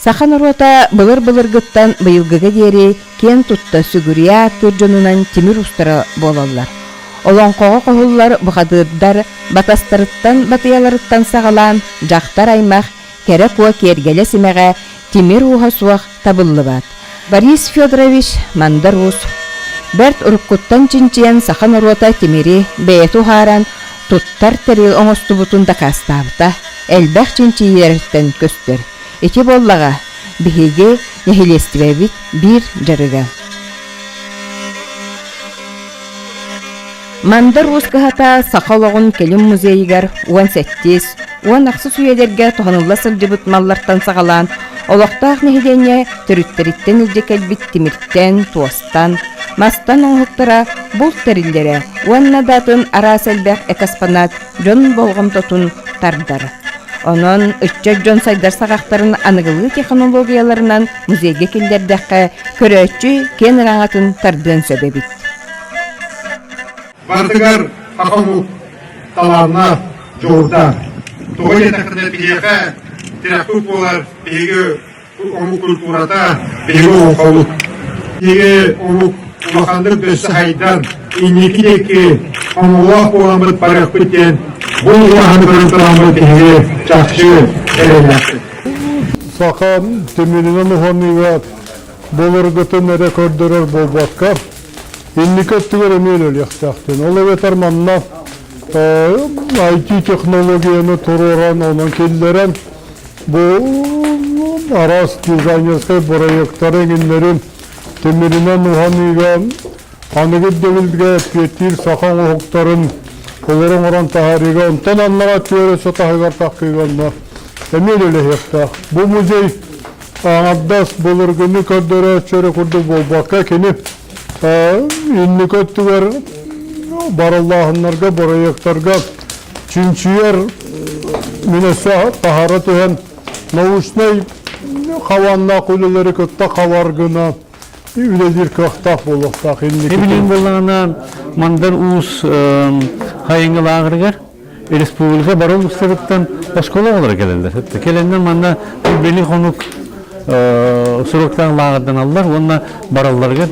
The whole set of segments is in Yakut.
Саха норуота былыр-былыргыттан быйылгыга диэри киэн тутта сүгүрүйэ ааттыыр дьонунан тимир уустара буолаллар. Олоҥхоҕо хоһуллар бухатыырдар батастарыттан батыйаларыттан саҕалаан дьахтар аймах кэрэ куо киэргэлэ-симэҕэ тимир ууһа суох табыллыбат. Борис Федорович Мандар Уус бэрт уруккуттан чинчийэн саха норуота тимири бэйэтэ уһааран туттар тэрил оҥостубутун дакаастаабыта элбэх чинчийиилэриттэн көстөр. Ити буоллаҕа биһиги нэһилиэстибэбит биир дьарыга. Мандар Уус кыһата саха олоҕун кэлим музейыгар 18, 16 үйэлэргэ туһанылла сылдьыбыт маллартан саҕалаан олохтоох нэһилиэнньэ төрүттэриттэн илдьэ кэлбит тимиртэн, туостан, мастан оҥоһуктара, булт тэриллэрэ уонна да атын араас элбэх экспонат дьон болҕомтотун тардар. Онон ыччат дьон сайдар саҕахтарын аныгылыы технологияларынан музейга киллэрдэххэ, көрөөччү киэн араҥатын тардыан сөп эбит. Барытыгар саха омук талааннаах, дьоҕурдаах. Тоҕо диэтэххинэ биһиэхэ тирэхпит буолар биһиги омук культурата, биһиги олоҥхобут. Биһиги омук улаханнык өссө сайдан, инники диэки омугулаах буоламмыт барыахпыт диэн бу улаханы көрөн тураммыт биһиги чахчы эрэллээхпит. Саха тимиринэн уһаныыга былыргытын эрэ көрдөрөр буолбакка, инники өттүгэр эмиэ үлэлиэхтээхтин. Ол эбэтэр манна IT-технологияны туруоран, онон киллэрэн, бу араас дизайнерскай бырайыактары эҥиннэрин тимиринэн уһаныыга аныгы ирдэбилгэ эппиэттиир саха оҥоһуктарын олору оҥорон таһаарыыга, онтон аннара түөрэ сатаһыгар таххыыга онно эмиэ үлэлэһиэхтээх. Бу музей аҥардас былыргыны көрдөрөөччү эрэ курдук буолбакка, кини инники өттүгэр барыллааһыннарга, бырайыактарга чинчийэр мин өссө таһаара түһэн научнай хабааннаах үлэлэри кытта хабар гына үлэлиир кыахтаах буолуохтаах инники. Билигин буоллаҕына Мандар Уус хайыҥы лааҕырыгар республика бары улуустарыттан оскуола оҕолоро кэлэллэр. Кэлэннэр манна били хонук суруктаах лааҕырданаллар уонна баралларыгар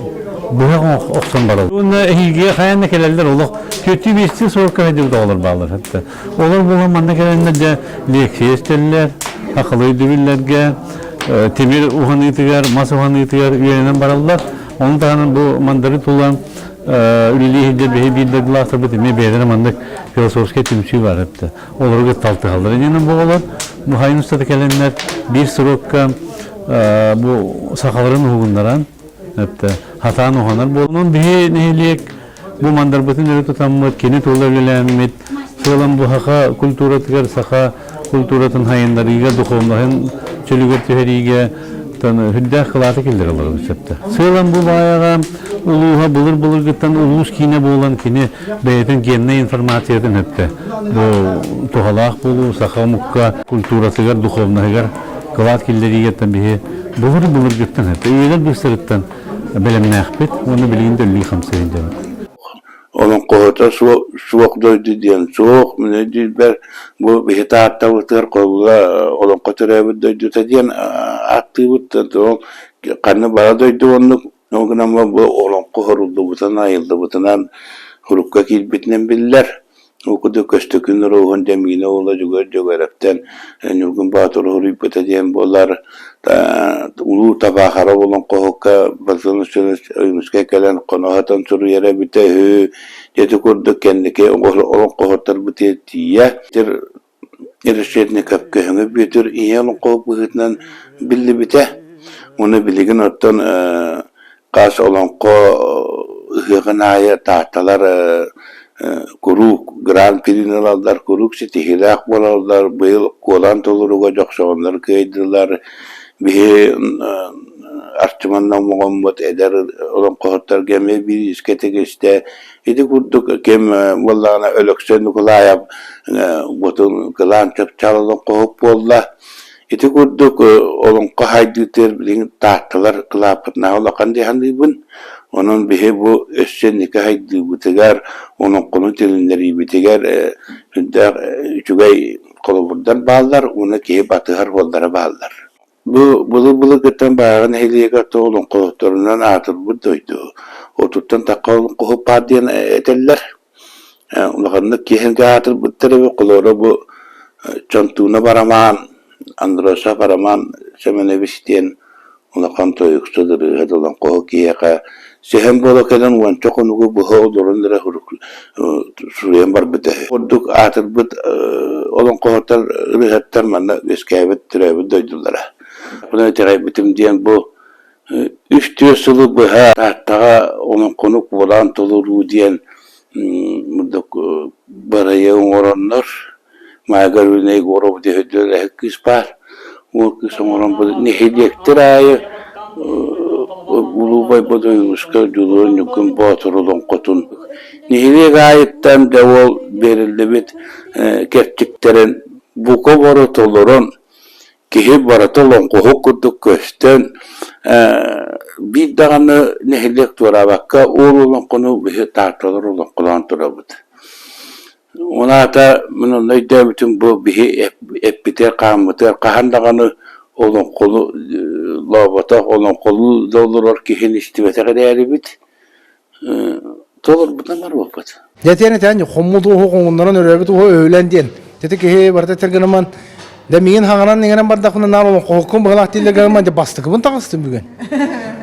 быһах охсон бараллар. Уонна эһиги хайаан да кэлэллэр олох түөртүү биэстии сорукка сылдьыбыт оҕолор бааллар. Олор буолан манна кэлэннэр дьэ лекция истэллэр, акылы өйдөбүллэргэ, тимир уһаныытыгар, мас уһаныытыгар үөрэнэн бараллар. Ону таһынан бу мандары тула үлэлии сылдьар биһи биир дойдулаахтарбыт эмиэ бэйэлэрэ маннык философскай түмсүү бар эбит. Олору кытта алтыһаллар. Иннинэн бу оҕолор бу хайын устата кэлэннэр биир срокка бу сахаларын уһугуннаран хатаан уһанар буолан биһи нэһилиэк бу мандарбытын өрө тутаммыт, кини тула үлэлээммит, сыалан бу саха культуратыгар, саха культуратын хайыннарыыга, духовноһын чөлүгэр түһэриигэ үрдээх кылааты киллэрэ олоробут сөптө. Сыалан бу баайаҕа улууһа былыр-былыргыттан улуус киинэ буолан кини бэйэтин геннай информациятын өттө бу туһалаах буолуу саха омукка культуратыгар, духовноһыгар кылаат киллэриигэттэн биһи былыр-былыргыттан өттө үйэлэр быыстарыттан бэлэмнээхпит уонна билигин да үлэлии хамсыы сылдьабыт. Олоҥхоһута суох дойду диэн суох, мин өйдүүрбэр бу биһи Тааттабытыгар холобура олоҥхо төрөөбүт дойдута диэн ааттыыбыт, ол ханна бара дойду оннук, ол гынан баран бу олоҥхо хоруллубутунан, айыллыбытынан, сурукка киирбитинэн биллэр. Ол курдук Көстөкүүн Оруоһун Дьэмиинэ уола Дьөгүөр Дьөгүөрэптэн Ньургун Боотуру суруйбута диэн буолар. Улуу Табаахара олоҥхоһукка Базын Ойуунускай кэлэн хоноһотон суруйара эбитэ үһү. Ити курдук кэнники олоҥхоһуттарбытыгар тиийэ Решетников Көһөҥө Бүөтүр ийэ олоҥхоһут быһыытынан биллибитэ. Уонна билигин оттон хас олоҥхо ыһыаҕын аайы таатталар куруук гран-прини ылаллар, куруук ситиһиилээх буолаллар. Быйыл куолаан толорууга дьохсоҕоннор кыайдылар. Биһи Арчыман Номоҕоммут эдэр олоҥхоһуттарга эмиэ бириискэ тигистэ. Ити курдук ким буоллаҕына Өлөксөй Нукулаев бутун кылаан чыпчаал олоҥхоһут буолла. Ити курдук олоҥхо хайдыытыгар билигин Таатталар кылааппытынааҕы улахан дии саныыбын. Онон биһи бу өссө инники хайдыыбытыгар, олоҥхону тилиннэриибитигэр сүрдээх үчүгэй холобурдар бааллар уонна киһи батыһар суоллара бааллар. Бу былыр-былыргыттан Баараҕа нэһилиэгэр олоҥхоһутторунан аатырбыт дойду. Отуттан тахха олоҥхоһут баар диэн этэллэр. Улаханнык киэһэргэ аатырбыттар эбит. Холобура бу Чонтууна Барамаан, Андросов Роман Семенович диэн улахан тойуксут, ырыаһыт, олоҥхоһут киһиэхэ сэһэн буола кэлэн уонча хонугу быһа олорон эрэ суруйан барбыта үһү. Курдук аатырбыт олоҥхоһуттар, ырыаһыттар манна үөскээбит, төрөөбүт дойдулара. Ону итэҕэйбитим диэн бу үс-түөрт сылы быһа Тааттаҕа олоҥхону куолаан толоруу диэн бырайыак оҥороннор Майга Рюна Егорова диэн кыыс баар. Ол кыыс оҥорон бу нэһилиэктэр аайы Улуу Байбал Ойуунускай Дьулуруйар Ньургун Боотур олоҥхотун нэһилиэк аайыттан дьэ ол биэриллибит кэрчиктэрин бука бары толорон киһи барыта олоҥхоһут курдук көстөн биир даҕаны нэһилиэк туораабакка ол олоҥхону биһи таатталар олоҥхолоон турабыт. Ол аата мин онно өйдөөбүтүм бу биһи эппитигэр-хааммытыгар хаһан даҕаны олоҥхону лооботох, олоҥхолуу да олорор киһини истибэтэх эрээрибит толорбутунан барбыппыт. Дьэтиэн этэн хоммут ууһу хоҥуннаран өрөөбүт ууһу өһүлэн диэн. Тити киһи барыта этэр гынаман да миигин хаҥанан иҥэрэн бардахпына наар олоҥхоһуккун быһалаах дииллэр гынаман дьэ бастакыбын таҕыстым бүгүн.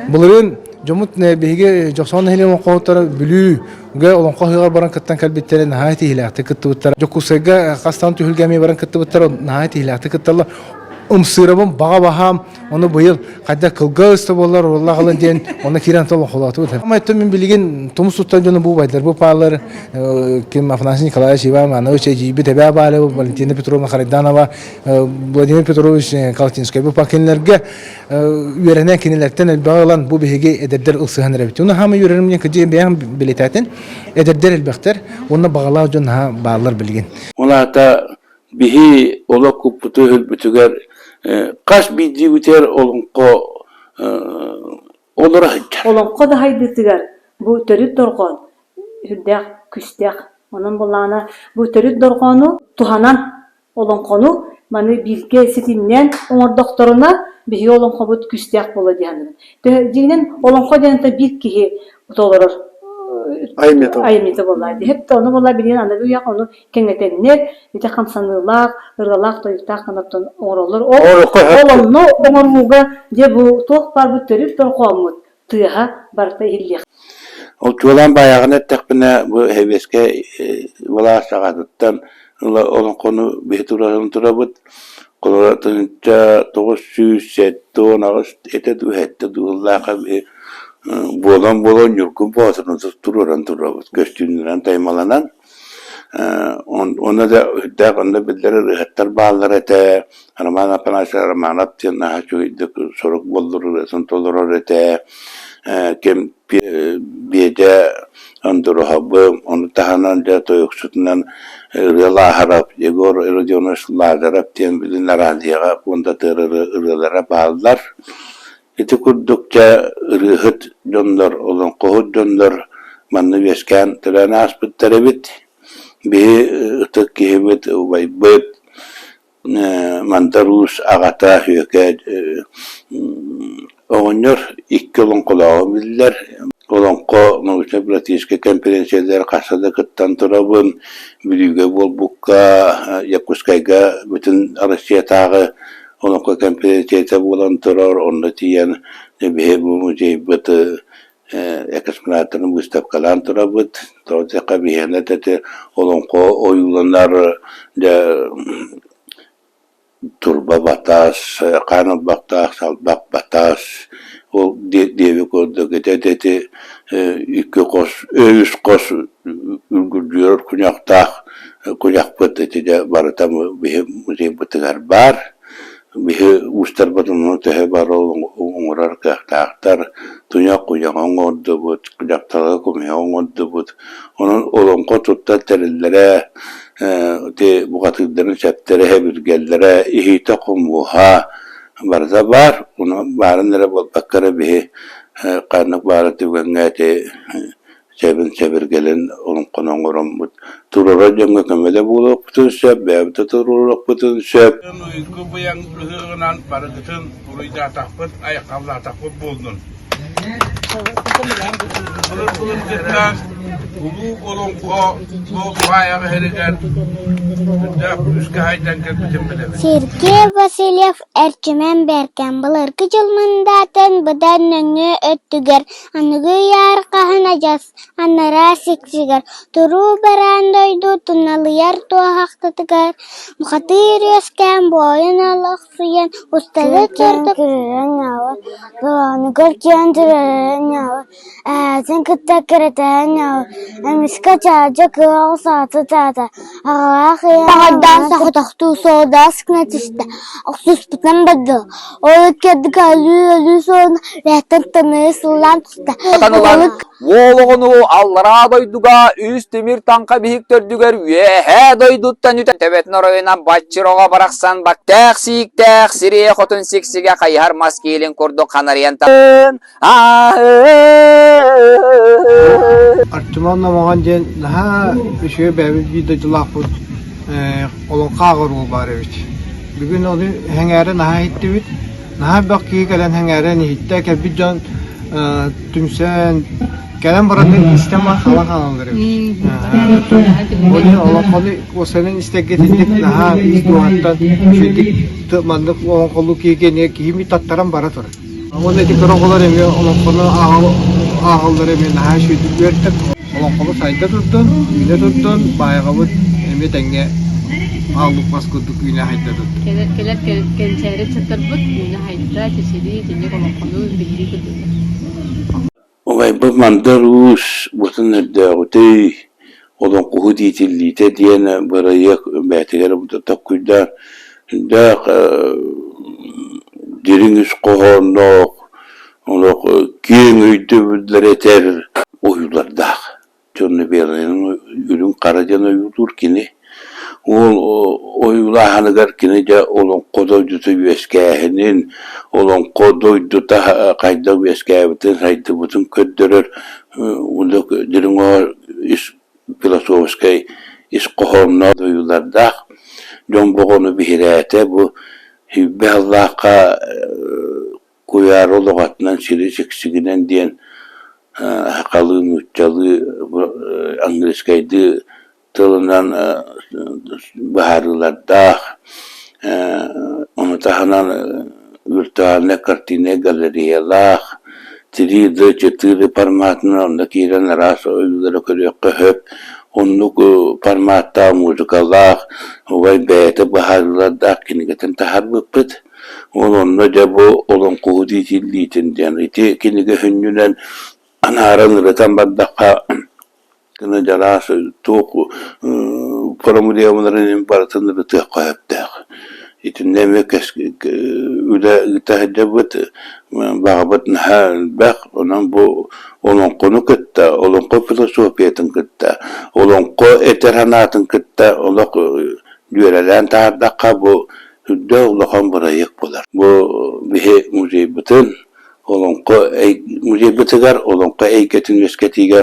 Былырыын дьоммут биһиги Дьохсоон нэһилиэгин олоҥхоһуттара Бүлүү Гэ олоҥхо ыһыаҕар баран кыттан кэлбиттэрэ наһаа тиһилээхтик кыттыбыттара. Дьокуускайга хастаан түһүлгэ эмиэ баран кыттыбыттара наһаа тиһилээхтик кытталлар. Ымсыырабын баҕа баһаам, ону быйыл хайдах кылгас да буоллар уоллаах ылын диэн онно киирэн олоҥхолоотубут. Ама мин билигин тумус туттар дьону бу убайдар бу паалар ким Афанасий Николаевич Иван Иванович эдьиийбит эбээ Баалева, Валентина Петровна Харайданова, Владимир Петрович Калтинскай бу кинилэргэ үөрэнэн кинилэртэн элбэҕи ылан бу биһиги эдэрдэр ылсыһан эрэбит. Уну хаама үөрэрим диэн кыдьы бэйэм билэтэтин эдэрдэр элбэхтэр уонна баҕалаах дьон наһаа бааллар билигин. Ол аата биһи олох куппуту өлбүтүгэр хас биирдиибитигэр олоҥхо олоро сылдьар. Олоҥхо да хайдыытыгар бу төрүт дорҕоон сүрдээх күүстээх. Онон буоллаҕына бу төрүт дорҕоону туһанан Олоҥхону маны бииргэ ситимнээн оҥордохторуна, биһиги олоҥхобут күүстээх буолуо дии саныыбын. Дьиҥинэн, олоҥхо диэн биир киһи толорор айымньыта буоллаҕа дии. Хэп да ону буолла билигин аныгы үйэҕэ ону кэҥэтэннэр, ити хамсаныылаах, ырыалаах-тойуктаах гынаттан оҥороллор. Ол онно оҥорууга дьэ бу туох баар бу төрүт дорҕооммут тыаһа барыта иһиллиэх. Ол чуолаан баайаҕын эттэхпинэ, бу сэбиэскэй былаас саҕатыттан ыла олоҥхону биһи турарын турабыт. Холобура, 1978 этэ дуу, сэттэ дуу сыллаахха биһи буолан-буолан Ньургун Боотурун туруоран турабыт, көстүүннэрэн таймаланан. Онно да үрдээх онно биллэр ырыаһыттар бааллар этэ. Роман Афанасьевич Романов диэн наһаа үчүгэйдик сурук буоллар ырыатын толорор этэ. Ким Биэдэ Ондуруһабы, ону таһынан дьэ тойуксутунан Ырыа Лааһарап, Егор Родионович Лазарев диэн билин араадьыйаҕа пуондатыыр ырыалара бааллар. Ити курдук дьэ ырыаһыт дьоннор, олоҥхоһут дьоннор манна үөскээн төрөөн ааспыттар эбит. Биһи ытык киһибит, убайбыт Мандар Уус аҕата Һүөкэ оҕонньор икки олоҥхолооҕо биллэр. Олоҥхо научнай-практическай конференциялар хаста да кыттан турабын. Бүлүүгэ буолбукка, Якутскайга бүтүн Россиятааҕы Олоҥхо конференцията буолан турар, онно тиийэн биһи бу музейбыт экспонаттарын выставкалаан турабыт. Тоҕо диэтэххэ биһиэнэ ити олоҥхо ойууланар дьэ турба батас, хаан ылбахтаах салбах батас ол диэби курдук ити ити икки хос, үс хос үргүлдьүөр куньахтаах куйахпыт ити дьэ барыта биһи музейбытыгар баар. Биһи уустарбыт ону төһө бары оҥорор кыахтаахтар. Туйах куйаҕы оҥордубут, дьахталлары кумуһаҕы оҥордубут. Онон олоҥхо туттар тэриллэрэ, ити бухатыырдарын сэптэрэ, сэбиргэллэрэ, иһиитэ-хомуоһа барыта баар. Ону баарын эрэ буолбакка эрэ биһи ханнык баара түгэҥҥэ ити сэбин-сэбиргэлин олоҥхону оҥороммут туруорар дьоҥҥо көмө да буолуохпутун сөп, бэйэбит да туруоруохпутун сөп. Уйгу быйаҥ ыһыаҕынан барыгытын уруйдаатахпыт, айхаллаатахпыт буоллун. Былыр-былыргыттан улуу олоҥхо бу баайаҕа иһэригэр үрдээх күүскэ хайдан кэлбитин билэбит. Сергей Васильев Эрчимэн Бэркэн былыргы дьыл мындаатын быдан нөҥүө өттүгэр аныгы үйэ арҕаһын адьас анараа сиксигэр туруу бараан дойду туналыйар туоһахтатыгар бухатыыр үөскээн буойун олохсуйан устары турдук Долооныгар киэн түрэрэн Эһээтин кытта эккирэтиһэн эмискэ Чаадьа кыа саата таата, аҕалаах ийэ Баҕардаан соҕотохтуу суолдаас гына түстэ, охсуспутунан бардылар. Ол иккиэрдик өлүү-өлүү суолун үөһэттэн таныйа сыллаан түстэ. ылан уол оҕону аллараа дойдуга үс тимир таҥха биһик төрдүгэр үөһээ дойдуттан үтэн төбөтүн оройунан баччыр оҕо барахсан бактээх сииктээх сириэ хотун сиксигэ хайыһар мас киилин курдук ханарыйан Артемон Номоҕон диэн наһаа үчүгэй бэйэбит биир дойдулаахпыт олоҥхо ааҕар уол баар эбит. Бүгүн ону сэҥээрэ наһаа иһиттибит. Наһаа элбэх киһи кэлэн сэҥээрэн иһиттэ. Кэлбит дьон түмсэн кэлэн баран истэн хаалан хаалаллар эбит. Ол иһин олоҥхону уосанан истэргэ итинник наһаа ис дууһаттан үчүгэйдик маннык олоҥхолуу киһи киһи таттаран бара турар. Уонна ити кыра оҕолор эмиэ олоҥхону ааҕаллара эмиэ наһаа үчүгэйдик үөртэ. Олоҥхобут сайда турдун, үүнэ турдун, баайаҕабыт эмиэ тэҥҥэ ааллык мас курдук үүнэ сайда турдун. Кэлэр кэлэр кэнчээри ыччаттарбыт үүнэ сайда, чэчирии, итинник олоҥхону биһирии турдуннар. Убайбыт Мандар Уус бутун өрдөөҕүтүй олоҥхоһут иитиллиитэ диэн бырайыак бэйэтигэр толкуйдаан сүрдээх дириҥ ис хоһоонноох, олох киэҥ өйдөбүллэри этэр ойуулардаах. Черно-белыйын үрүҥ хара диэн ойуулуур кини. Ол ойуулааһыныгар кини дьэ олоҥхо дойдута үөскээһинин, олоҥхо дойдута хайдах үөскээбитин, сайдыбытын көрдөрөр дириҥ ис философскай ис хоһоонноох ойуулардаах. Дьон боҕону биһирээтэ бу сүүрбэ сыллаахха Куйаар олоҕотунан сири сиксигинэн диэн сахалыы, нууччалыы, английскайдыы тылынан быһаарыылардаах, ону таһынан виртуальнай картиннай галереялаах, 3D, 4D форматынан онно киирэн араас ойуулары көрүөххэ сөп. Оннук форматтаах музыкалаах, убай бэйэтэ быһаарыылардаах кинигэтин таһаарбыппыт. Ол онно дьэ бу олоҥхоһут иитиллиитин диэн ити кинигэ сүнньүнэн анааран ырытан бардахха гына дьараас туох проблемаларын барытын ырытыахха сөптөөх. Итиннэ эмиэ үлэ ыыта сылдьабыт, баҕабыт наһаа элбэх, онон бу олоҥхону кытта, олоҥхо философиятын кытта, олоҥхо этэр санаатын кытта олох дьүөрэлээн таһаардахха бу Үрдээх улахан бырайыак буолар. Бу биһи музейбытын олоҥхо музейбытыгар олоҥхо эйгэтин үөскэтиигэ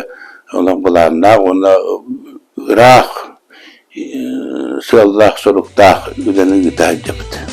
олох былааннаах уонна ыраах сыаллаах-соруктаах үлэни ыыта сылдьабыт.